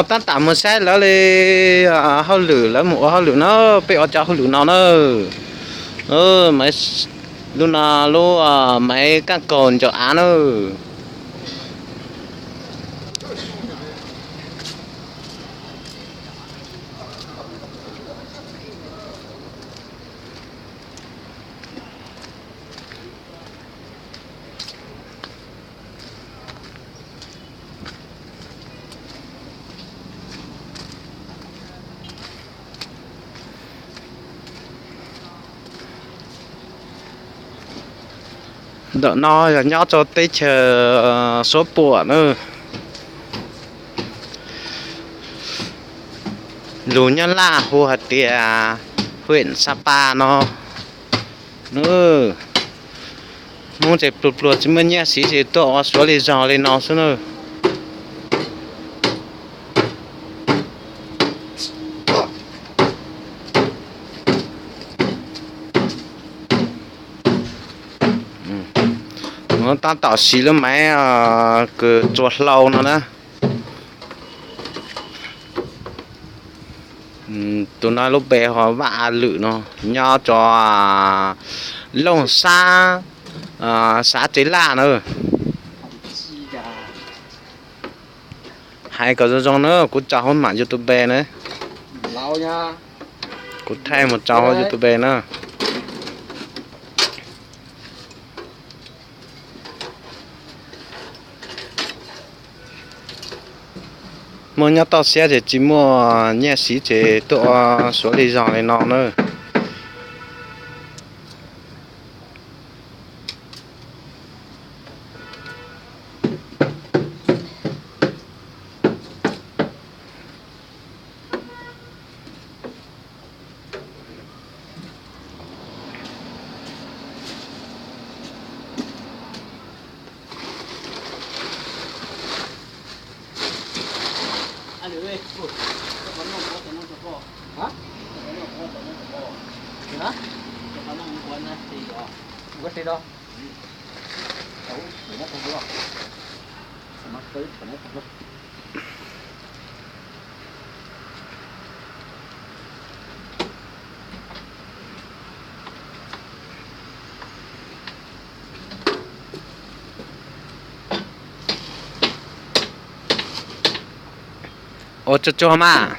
Tab tom mus saib lawv li hauj lwm, lawv mus ua hauj lwm na, peb ua cov hauj lwm no na. Lub no lub maiv kaj kaus ntsaum av na. Ntawm no yog nyob rau teb chaws Suav Puam na. Lus Nyab Laj hu hais tias huyện Sapa no. Hmoob ces pluag pluag tsis muaj nyiaj siv ces tuaj ua Suav li zog li no xwb na. Tab tom siv lub maiv kws txua hlau no na. Tus no lub npe hu Vaj A Lwm no, nyob rau Looj Xab, xav Tsev Laj na. Hais kom zoo zoo na, kuv tso hauv mam YouTube na. Kuv thaij mus tso hauv YouTube na. Hmoob nyob toj siab ces tsis muaj nyiaj siv ces tuaj ua Suav li zog li no na. Ua tsuag tsuag mas.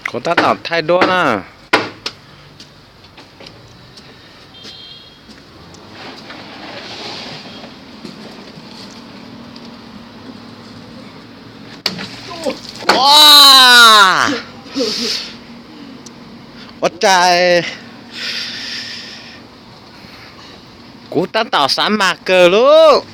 Kuv tab tom thaij duab na. Ua, ua cas kuv tab tom xav mas kawg lauj.